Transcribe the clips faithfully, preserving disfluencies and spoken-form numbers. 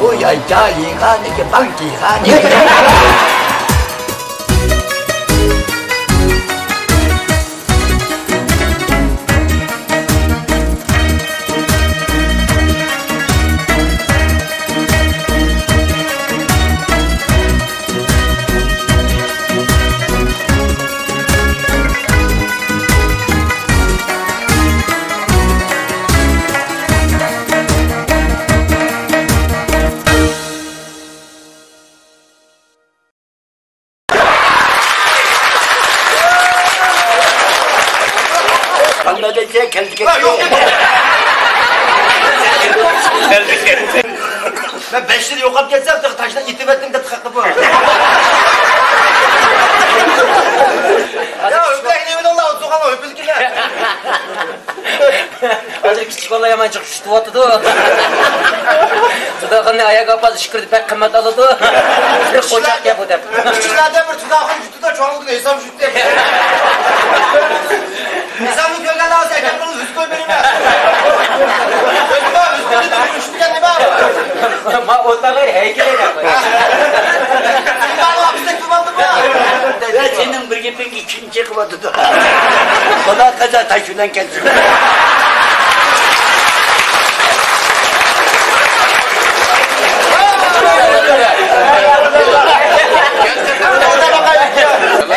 بۇ يايچا يېغانىكى، باغچا يېغانىكى. قانداق دېسە، كەلدى كەتتى. ھە، يوق. كەلدى كەتتى. مەن بەش يىل يوقاپ كەتسەم، تېخى تاشلاپ ئېتىۋەتتىم دەپ خەققە بۇ. يا، ئۆپۈلەك نېمىدىڭلار، ئۇزۇغانلار ئۆپۈلگىنە. ھازىر كىچىك بالىلار يامان جىق چۈشتۈۋاتىدۇ. جۇداخاننى ئاياغ ئاپاس ئىچكىرىدە بەك قىممەت ئالىدۇ. بىر قوچاقكەن بۇ دەپ. كىچىكلەردە بىر جۇداخان جۇتىدا چوڭلۇقتا ھېساب جۈتتى. ھېسابنى كۆرگەندە ھازىر ئەكەپ بۇنى ئۈزۈپ قويۇپ بېرىمەن. ئۆزۈم ئۈزۈپ قويۇپ بېرىمەن. ما ئوتاغلار ھەيكىلى دەپ قويۇڭ. ۋە سېنىڭ بىر گېپىڭگە ئىچىم چېقىۋاتىدۇ. خۇدا قازا تاش بىلەن كەلسۇن.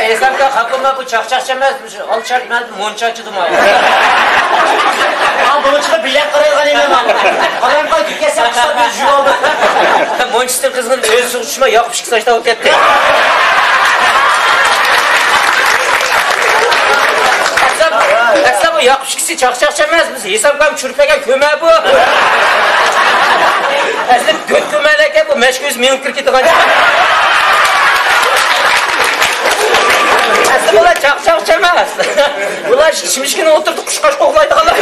ھېسابتا خاپىما، بۇ چاقچاقچى ئەمەس، ئالچاق مەن مونچاچىدىم. بۇنى چىقىپ بىلەك قارايدىغان ئىدىم. قارايمىقان كېسەك قىسا بىر جۇۋالدى. مونچىسىدىن قىزغىن ئۆزى سۇغا چۈشمەي ياقۇپ ئىككى ساچتا بولۇپ كەتتى. ئەسلا، ئەسلا بۇ ياقۇپ ئىككىسى چاقچاقچى ئەمەس، بىز ھېسابكام چۈرۈپ بەرگەن كۆمە بۇ. ئەسلى دۆت كۆمەلەركەن بۇ، مەشكە ئۆزى مېڭىپ كىرىپ كېتىدىغان. ئەسلى بۇلار چاقچاقچى ئەمەس. بۇلار شىمشىكىنى ئولتۇرتۇپ قۇشقاچ قوغلايدىغانلار.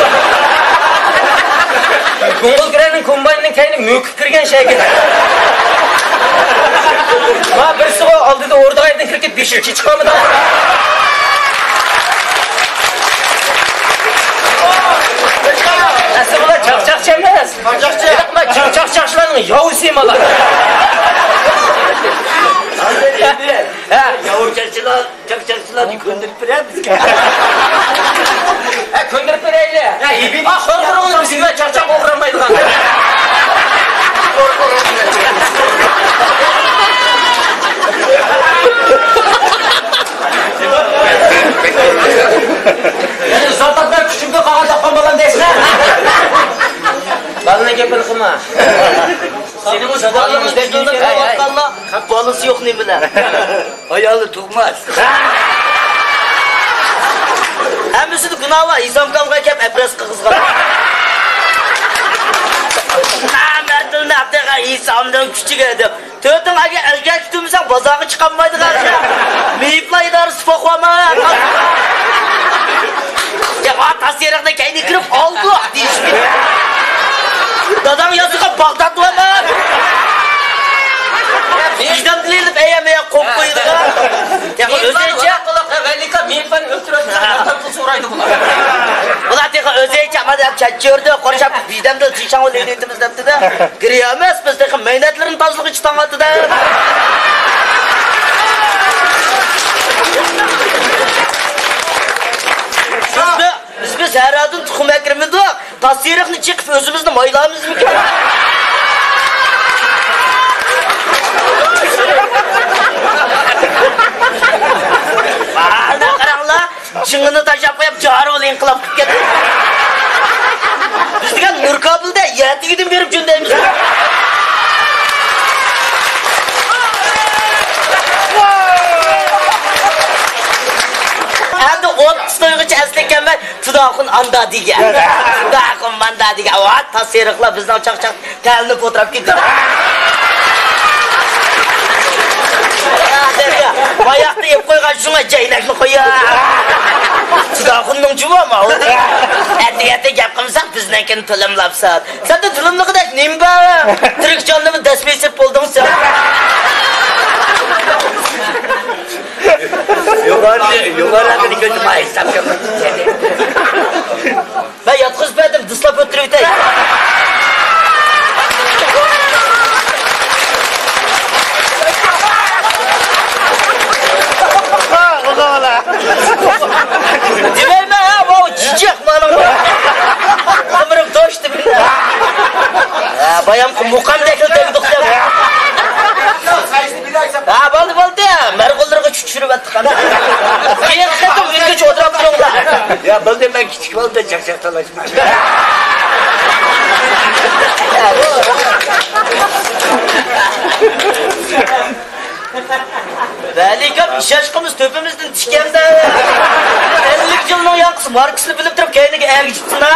موڭغۇل گىرەنىڭ كومباينىنىڭ كەينى مۆكۈپ كىرگەن شەكىل. ما بىرسىغۇ ئالدىدا ئوردۇغا يەردىن كىرىپ كېتىپ بېشى چىقالمىدى. ئەسلى بۇلار چاقچاقچى ئەمەس. چاقچاقچى. بىراق ما چاقچاقچىلارنىڭ ياۋىسى مانا. ھازىر ئەمدى ھە. ياۋا چاقچىلار چاقچاقچىلارنى كۆندۈرۈپ بېرەمىزكەن. ھە، كۆندۈرۈپ بېرەيلى. ھە، ئىبىدە قورقۇرۇڭلار، بىزگە چاقچاق ئوغرىلمايدىغان. يەنە زاتاتمەن كۈچۈمدە قالغان تاپقان بالام دەيسىلەر. بالىنىڭ گېپىنى قىلما. سېنىڭ بالىڭىزدەك يىگىت. ھەي، ھەي. بالىسى يوق نېمىلەر؟ ئايالى تۇغماس. ھەممىسىدە گۇناھ بار. ھېسامكامغا كەپ ئەپرەس قىلغۇزغان. نامەردىلنى ئاتىغا ھېسامنىڭ كۈچىگە دەپ. تۆتىڭ ئەگەر ئەلگە كۈتۈمىسەڭ بازارغا چىقالمايدىغان. مېيىپلار ئىدارىسى پوخۋاما. يا، تاس يېرىقنى كەينى كىرىپ ئالدۇق دېيىشمىدى. داداڭ يازغان باغداد ۋامان. ۋىجدان دېلىلىپ ئەيەم ئەيەم قويۇپ قويىدىغان. تېخى ئۆزىچە. ۋەلىكا مېيىپلارنى ئۆلتۈرۈپ ياردەم پۇل سورايدۇ بۇلار. بۇلار تېخى ئۆزىچە مانا چەت يۈردى، قورشاپ ۋىجدان دېلىل تىشاڭ لېلىتىمىز دەپتىدە. گىرى ئەمەس، بىز تېخى مەينەتلىرىنى تازىلىغۇچە تاڭ ئاتىدۇ. بىز بىز ھەرادىن تۇخۇم ئەكىرمىدۇق. تاس تېرىقنى چېقىپ ئۆزىمىزنى مايلامىزمىكىن؟ مانا قاراڭلار، جىڭىنى تاشلاپ قويۇپ، جارۇل ئىنقىلاب قىلىپ كەتتى. بىز دېگەن نۇركابىلدە يەتىگىدىن بېرىپ جۆندەيمىز. ئەمدى ئوتتۇز تويغىچە ئەسلىگەنمەن. تۇداخۇن ئاندا دېگەن. تۇداخۇن ماندا دېگەن. ۋا، تاس تېرىقلار بىزنىڭ چاقچاق تەلىنى پۇتراپ كېتىدۇ. باياقتا يەپ قويغان شۇڭا جەينەكنى قويا. تۇداخۇننىڭ جۇۋا ماۋۇ. ئەتىگەندە گەپ قىلمىساق بىزنىڭكىنى تىلىملاپسەن. سەندە تىلىملىقىدەك نېمە بار؟ تىرىك جاننىمۇ دەس بېسىپ بولدۇڭ سەن. يۇقىرى، يۇقىرىقىنى كۆزۈم ئايسام. مەن ياتقۇزۇپ بەردىم، دىسلاپ ئۆتتۈرۈۋېتەي. بايامقى مۇقامدەكلا تەگدۇق دەپ. ھە، بولدى، بولدى. مەرغۇللىرىغا چۈشۈرۈۋەتتۇق. قېيىق قېتىم ئۆيگىچە ئولتۇراپ تۇرۇڭلار. يا، بولدى، مەن كىچىك بالىدا چاقچاق تالاشمايمەن. ۋەلىكىم ئىشەشقىمىز تۆپىمىزدىن تىكەندە. ئەللىك يىلنىڭ ياڭقىسى ماركىسىنى بىلىپ تۇرۇپ كەينىگە ئەگىشىپسىنا.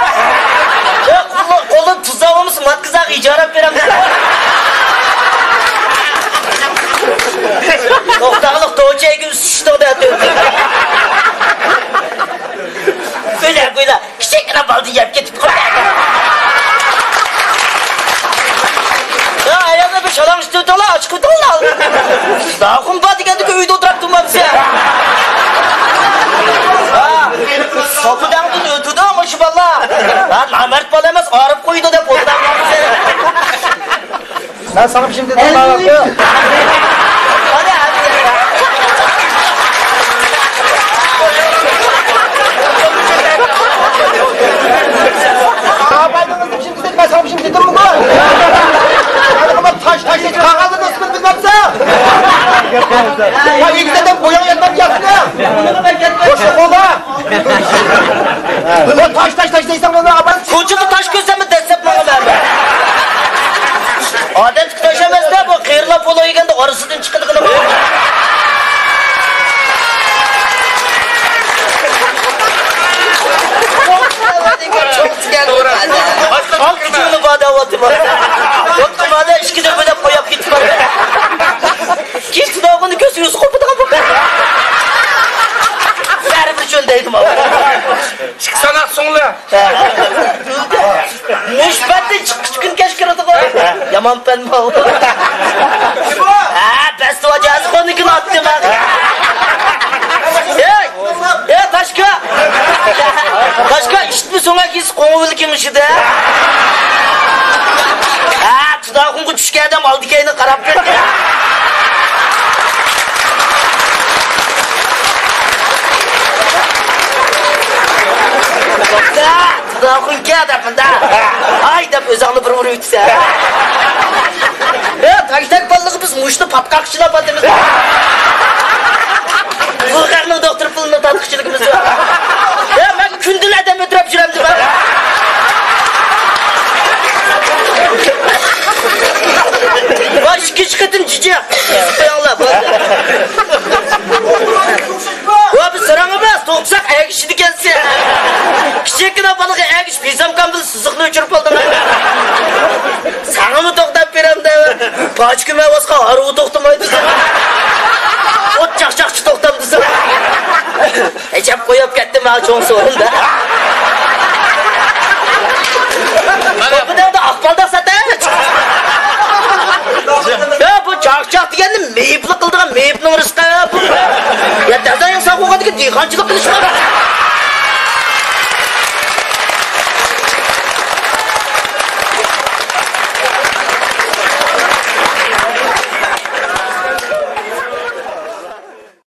قولى، قولى تۇزاۋ بولمىسا ماتكىزاغا ئىجارە بېرەمدۇ. توختاغلىق توچەيگە ئۈستۈشتىڭ دەتۈردى. بىلە، بىلە. كىچىككىنە بالىنى يەپ كېتىپ قالدى. يا، ئاياللار بىر شالاڭ ئىشلىۋېتىڭلار، ئاچىقىۋېتىڭلار. داخۇم بار دېگەندىكى ئۆيدە ئولتۇراپ تۇرمامسەن. ھا، سوپىداڭدىن ئۆتىدۇ مۇشۇ بالىلار. ھا، نامەرد بالا ئەمەس، ئاغرىپ قويىدۇ دەپ ئولتۇرامسەن. مەن ساڭا بىر شېمدىن دېمەيمەن. ئاپايدىڭىزنى بىر شېمدىن دېدىم، مەن ساڭا بىر شېمدىن دېدىممىكۇ؟ تاش، تاش دەيدۇ، قاغانلىرىنىڭ ئىسمىنى بىلمەمسەن؟ يا، ئېگىز ئادەم بوياڭ ياتمام ياتتى. بوشلۇق بولما. بۇ تاش، تاش، تاش دەيسەن، بۇنى ئاپايدىڭىز. كوچىدا تاش كۆرسەممۇ دەسسەپ ماڭىمەن. ئادەتتىكى تاش ئەمەس-دە، بۇ قېرىلار پولۇ يېگەندە ئارىسىدىن چىقىدىغىنى بار. ئال كۈچۈڭنى بار دەۋاتىمەن. بوپتۇ، مانا ئىككى دۆمىلەپ قويۇپ كېتىپ بارىمەن. كېچىدە ئۇنى كۆرسە ئۆزى قوپىدىغان بولدى. بەرىبىر شۇنداق دەيدۇ مانا. ئىككى ساناق سوڭلا. مۇشۇ پەتتىن چىققۇچە كۈن كەچ كىرىدىغۇ. يامان پەن بۇ. ھە، پەستىۋال جاھازخانىكىنى ئاتتىم ھە. ئەي، ئەي، تاشكا. تاشكا، ئىشتمۇ سۆڭەك يېسە قوڭۇۋىلى كېڭىشىدە. ھە، تۇداخۇنغا چۈشكەن ئادەم ئالدى كەينىگە قاراپ بېقىڭ. تۇداخۇنكى دەپ مۇندا. ئاي دەپ ئۆزۈڭنى بىر ئۇرۇۋېتىسەن. ھە، تاك-تاك بالىلىقى بىز مۇشۇنى پاتقاقچىلاپ ئاتىمىز. بۇ خەقنىڭ دوختۇر پۇلىنى تارتقۇچىلىقىمىز يوق. ھە، مەن كۈندىلا ئادەم ئۆلتۈرۈپ يۈرەمدىمەن. ۋاي، ئىككىنچى قېتىم جىجىق. قويۇڭلار، بولدى. ۋا، بىز ساراڭ ئەمەس، توقساق ئەگىشىدىكەنسەن. كىچىككىنە بالىغا ئەگىشىپ، ھېسامكام بىلەن سىزىقنى ئۆچۈرۈپ ئالدىڭ. ساڭىمۇ توختاپ بېرەمدە. پاچ كۆمەۋاتقان ھارۋا توختىمايدۇ. ئوت چاقچاقچى توختامدۇ. ئەجەب قويۇپ كەتتىم ھە چوڭ سورۇندا. بۇ دەۋردە ئاق بالداق ساتە. يا، بۇ چاقچاق دېگەننى مېيىپلا قىلىدىغان مېيىپنىڭ رىزقى بۇ. يا، تازا ياڭساق بولغاندىكىن دېھقانچى